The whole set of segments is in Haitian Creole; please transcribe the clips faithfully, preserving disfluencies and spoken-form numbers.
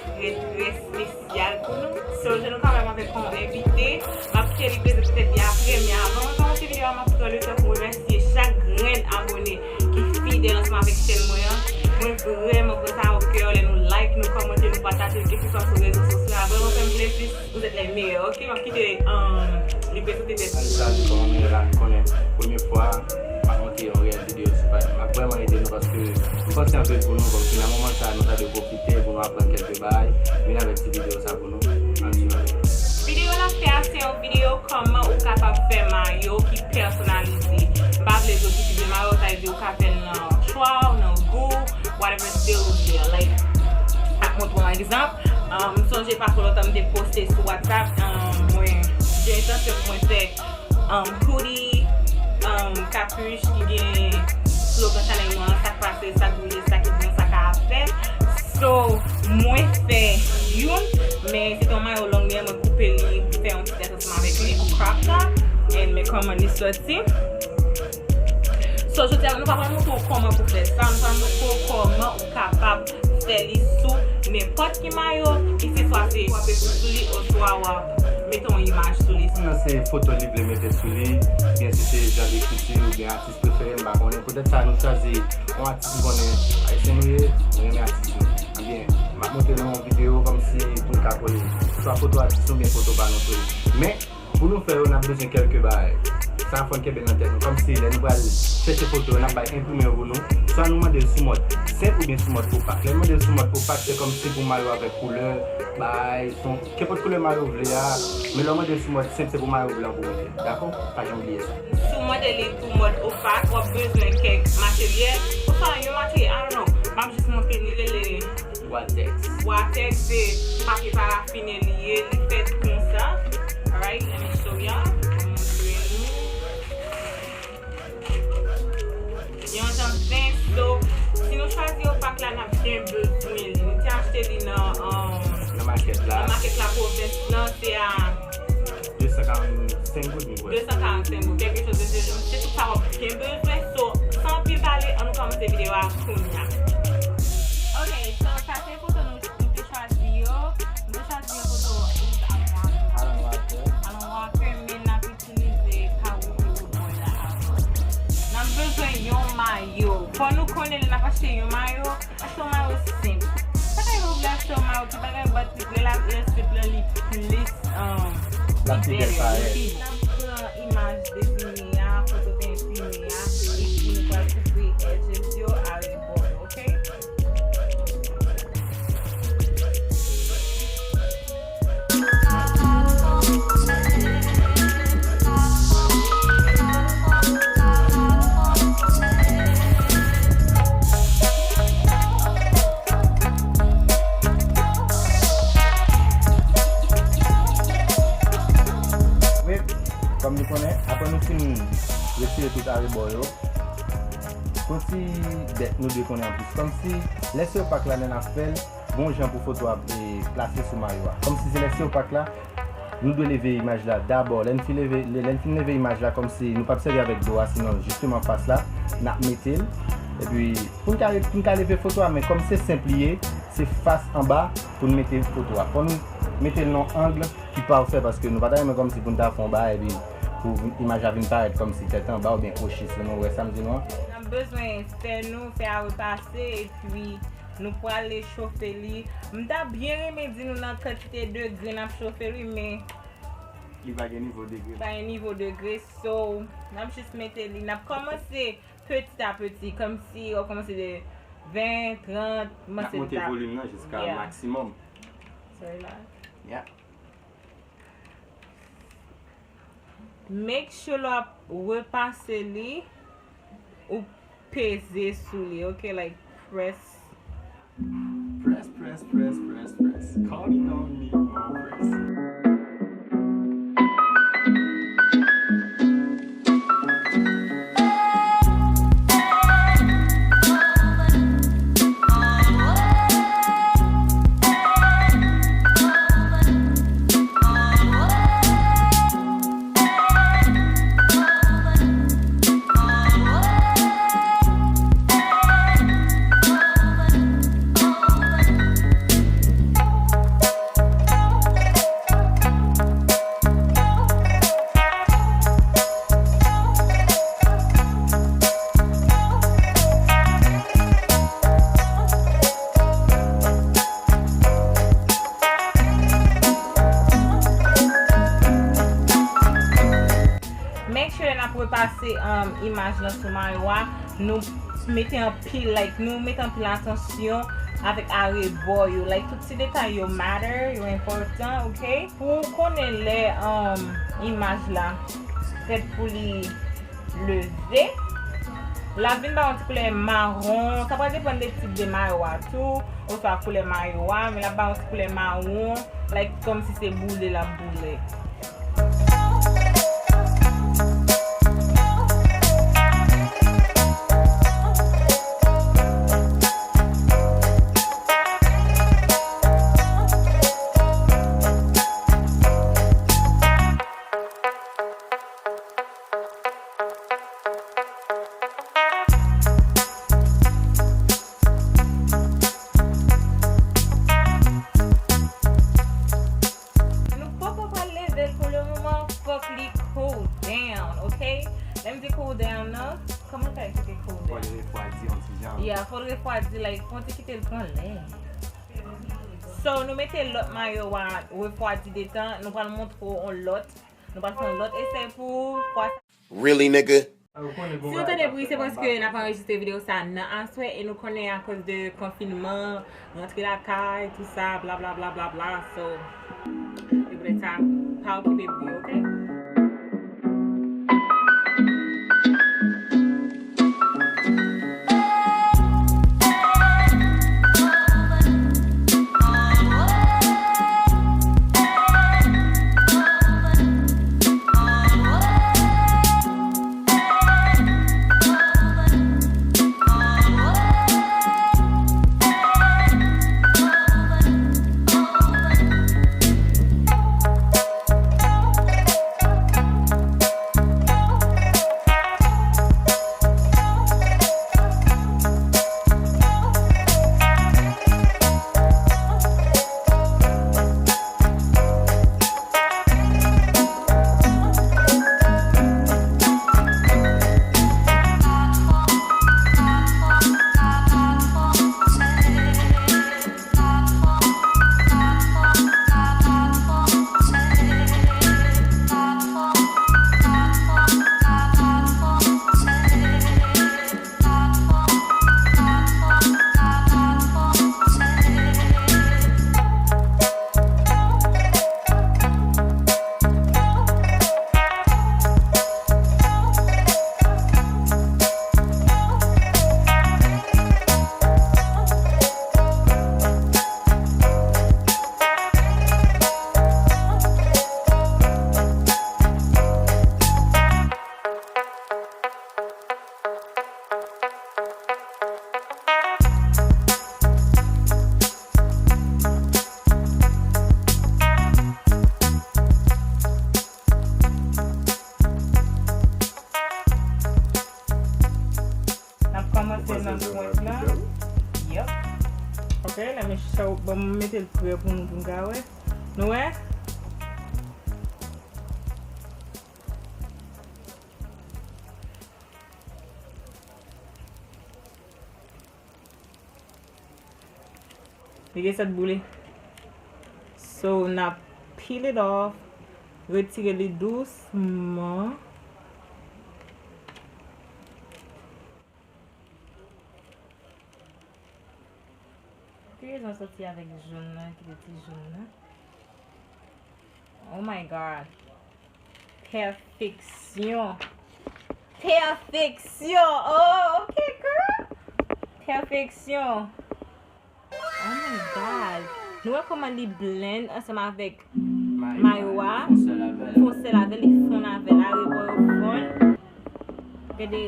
Trè, trè espesyal pou nou. So, jan nou ka wè m avèk yon envite. M ap kite li prezante tèt li apre, men avan mwen kòmanse videyo a, m ap pran le tan pou remèsye chak grenn abòne ki fidèl ansanm avèk chèn mwen an. Mwen vrèman pran sa o kè, lè nou like, nou kòmante, nou pataje, kèlkeswa sou rezo sosyo a. Vrèman fè m plezi. Vous êtes les meilleurs. Ok, m ap kite, um, li prezante tèt li. Salut, salut, kòman nou ye la? Nou konnen premye fwa m ap monte yon reyèl videyo sou paj. M ap vrèman ede nou paske m panse anpil pou nou, kòmsi nan moman sa a, nou ta dwe pwofite pou nou aprann kèlke bagay. Vin avèk ti videyo sa pou nou. Ann suiv avèk nou. Videyo n ap fè a, se yon videyo kòman ou kapab fè mayo ki pèsonalize. M pa vle di w ki tip de mayo, sa vle di ou ka fè l nan chwa w, nan gou w, whatever still ou vle. Like, m ap montre w yon egzanp. Um, m sonje pa twò lontan m te poste sou WhatsApp, um, mwen, gen entansyon pou mwen fè, um, hoodie, um, kapich ki gen slogan chanèl mwen an, sa k pase, sa k bouje, sa ki bon, sa k ap fèt. So, mwen fè youn, men se te yon mayo long, men mwen koupe li, fè yon ti tèt ansanm avèk li, yon crop top, and men kòman li soti. So, jodi a, nou pa pral montre w kòman pou fè sa, nou pral montre w kòman ou kapab fè li sou nenpòt ki mayo, ki se swa se w ap ekri sou li, oswa w ap mete yon imaj sou li. Nan se foto li vle mete sou li, oubyen si se jan de ekriti, oubyen atis prefere, m pa konnen. Poutèt sa, nou chwazi yon atis m konnen ayisyen nou ye, nou renmen atis nou. Ebyen, m ap montre nou yon videyo kòmsi pou n ka kole swa foto atis nou oubyen foto pa nou sou li. Men, Pou nou fè yo, n ap bezwen kèlke bagay. Sa fò n kenbe nan tèt nou. Kòmsi lè nou pral chèche foto yo, n ap bay enprime yo pou nou. Swa nou mande l sou mòd senp oubyen sou mòd opak. Lè n mande l sou mòd opak, se kòmsi pou mayo avèk koulè, bay, son, kenpòt koulè mayo w vle a. Men lè w mande l sou mòd senp, se pou mayo w vle an pou mete. Dakò? Pa janm bliye sa. Si w mande li pou mòd opak, w ap bezwen kèk materyèl. Oswa yon materyèl, I don't know. M ap jis montre nou, li rele Watex. Watex se papye parafine li ye, li fèt konsa. Alright, let me show y'all. Mwen montre nou. Yon jan zen, so, si nou chwazi opak la, n ap byen bezwen li. Nou te achte li nan, um, nan makèt la. Nan makèt la pwovens lan, se a De san karannsenk goud, m kwè. De san karannsenk goud, quelque chose de ce genre. Se tout sa w ap gen bezwen. So, san anpil pale, ann nou kòmanse videyo a kounye a. Ok, so, sa se foto nou, nou te chwazi yo. Nou te chwazi yon foto Alan Walker. Alan Walker. Alan Walker, men n ap itilize kawou ki woodboy la avan. N ap bezwen yon mayo. Fò nou konnen lè n ap achte yon mayo, achte yon mayo senp. Pa ta rive w vle achte yon mayo ki pa gen bat, li vle la, lè senp lan li plis, um, li bèl, li pi bon. N ap pran imaj define a, foto te enprime a, epi nou pral koupe edges yo a rebò yo, ok? Kòm nou konnen, apre nou fin retire tout arebò yo, gon ti dèt nou dwe konnen anplis. Kòmsi, lè se opak la lè n ap fè l, gon jan pou foto a, e, plase sou mayo a. Kòmsi se lè se opak la, nou dwe leve imaj la dabò. Lè n fin leve, lè, lè n fin leve imaj la, kòmsi nou p ap sèvi avèk do a, sinon jisteman fas la, n ap mete l. Epi, pou n ka, pou n ka leve foto a, men kòm se senp li ye, se fas anba pou n mete foto a. Fò nou mete l nan yon ang ki pafè, paske nou pa ta renmen kòmsi pou n ta fè yon bagay, epi pou imaj la vin parèt kòmsi tèt anba oubyen kwochi sou nou, ou wè sa m di nou an? N ap bezwen fè nou, fè a repase, epi nou pral rechofe li. M ta byen renmen di nou nan kantite degre n ap chofe l, wi, men li pa gen nivo degre. Pa gen nivo degre, so, n ap jis mete li. N ap kòmanse petit à petit, kòmsi w ap kòmanse de ven, trant, n ap monte volim nan jiska maksimòm. Sèl la. Yeah. Make sure lè w ap repase li, ou peze sou li, ok? Like, press. Press, press, press, press, press. Call it on me, more press. Pou repase, um, imaj lan sou mayo a, nou mete anpil, like, nou mete anpil atansyon avèk arebò yo. Like, tout ti detay yo matter, yo enpòtan, ok? Pou konnen lè, um, imaj la prèt pou li leve, l ap vin ba yon ti koulè mawon. Sa pral depann de tip de mayo a tou, oswa koulè mayo a, men l ap ba yon ti koulè mawon, like, kòmsi se boule l ap boule. Nou poko pral leve l pou le moman, fòk li cool down, ok? Lè m di cool down nan, kòman sa eksplike cool down? Fò l refwadi yon ti jan. Yeah, fò l refwadi, like, fò n te kite l pran lè. So, nou mete lòt mayo a refwadi detan, nou pral montre w yon lòt. Nou pral fè yon lòt esèy pou fwa sa. Really, nigga? Si nou tande bri, se paske n ap anrejistre videyo sa nan aswè e nou konnen akoz de konfinman, rantre lakay, tou sa, bla bla bla bla bla. So, se poutèt sa, pa okipe bri, ok? N ap kòmanse nan pwent lan. Yep. Ok, let me show. Bon, m mete l prè pou nou, pou n ka wè. Nou wè? Li gen sèt boule. So, n ap peel it off. Retire li dousman. Ki rezon soti avèk jòn nan, ki te ti jòn nan? Oh my God. Pèfeksyon. Pèfeksyon. Oh, ok, girl. Pèfeksyon. Oh my God. Nou wè kòman li blend ansanm avèk mayo a. Fon sèl avè l, li fonn avè l, arebò yo fonn. Gade,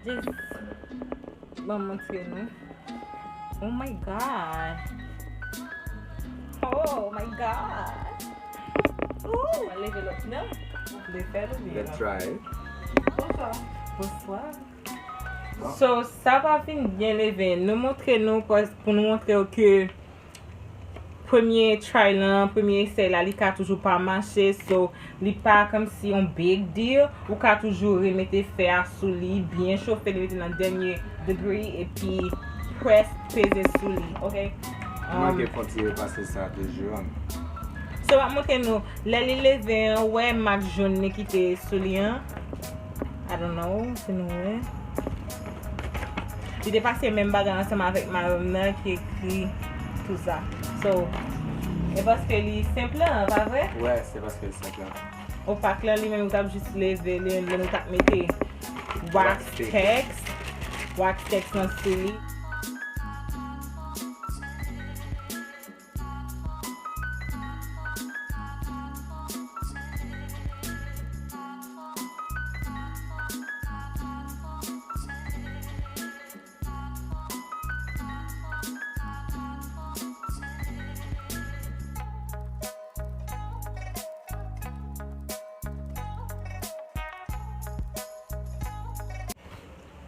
just ban m montre nou. Oh my God. Oh my God. Ooh, mwen leve lòt nan. Ou vle fè l oubyen non? Let's try. Bonswa. Bonswa. So, sa pa fin byen leve. Nou montre nou, pou nou montre w ke premye try lan, premye esèy la, li ka toujou pa mache. So, li pa kòmsi yon big deal. Ou ka toujou remete fè a sou li, byen chofe li, mete nan dènye degri, epi press, peze sou li, ok? Mwen ke fon ti repase sa toujou. So, m ap montre nou, lè li leve an, ou wè mak jòn li kite sou li an? I don't know si nou wè. Li te pase menm bagay ansanm avèk mayo m nan ki ekri tout sa. So, e paske li senp lan, pa vre? Wè, se paske li senp lan. Opak lan li menm, ou t ap jis leve li, lè nou t ap mete wax text, wax text nan sou li.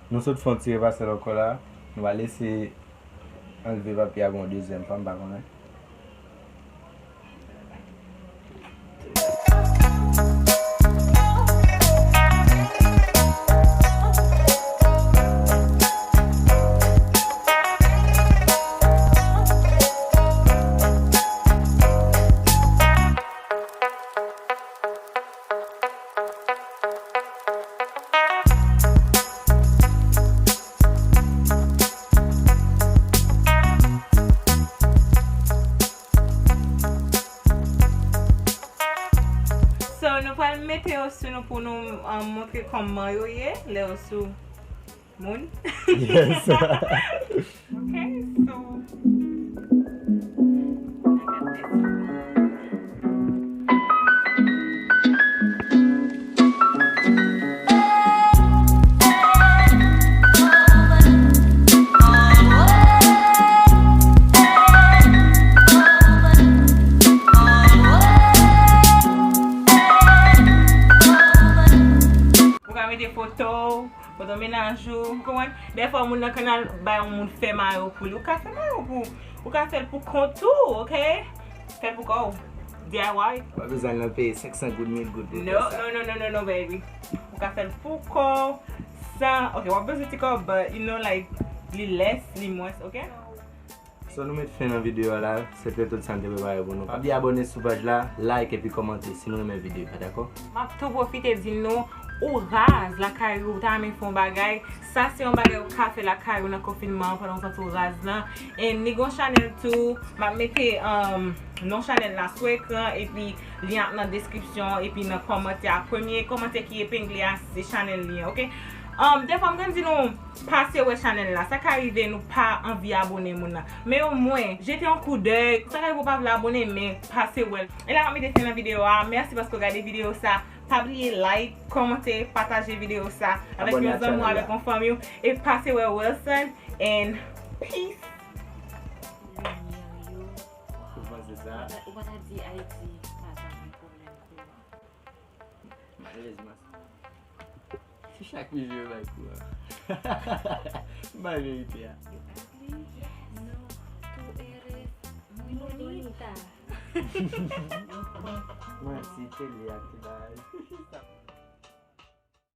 Nou sot fè yon ti repase l ankò la. Nou va lese anlve papye a pou yon dezyèm fwa, m pa konnen. So, nou pral mete yo sou nou pou nou, um, montre kòman yo ye, lè yo sou moun. Yes. Okay, so, I got this one. Ou ka mete foto w, foto mennaj ou, ou konprann? Dèfwa moun nan konn al bay yon moun fè mayo pou li. Ou ka fè mayo pou, ou ka fè l pou kont ou, oke? Fè l pou kò w. D I Y. W ap bezwen al nan peye senk san goud, mil goud pou fè sa. No, no, no, no, no, no, baby. Ou ka fè l pou kò w, san, oke, w ap bezwen ti kò, but, you know, like, li lès, li mwens, oke? So, nou met fen nan videyo a la. Se te tout sa n te prepare pou nou. Pa bliye abòne sou paj la, like epi kòmante si nou renmen videyo a, dakò? M ap tou pwofite di nou, ou raz lakay ou, ou ta renmen fè yon bagay, sa se yon bagay ou ka fè lakay ou nan konfinman an pandan w santi w raz lan. And li gon chanèl tou, m ap mete, um, non chanèl la sou ekran, epi lyen ap nan deskripsyon, epi nan kòmantè a. Premye kòmantè ki epengle a, se chanèl li an, oke? Um, dèfwa m konn di nou, pase wè chanèl la. Sa ka rive nou pa anvi abòne moun nan. Men omwen, jete yon koudèy. Sa ka rive ou pa vle abòne, men pase wè l. E la, m ap mete fen nan videyo a. Mèsi paske w gade videyo sa. Pa bliye like, kòmante, pataje videyo sa avèk yon zanmi w, avèk yon fanmi w, e pase wè Wilson, and peace. Ou panse sa? Ou pa ta di Ayiti pa janm gen pwoblèm kou. Malerezman. Se chak kou je bay kou a. M bay verite a. Tú eres muy bonita. Mwen, si tele a ki bay.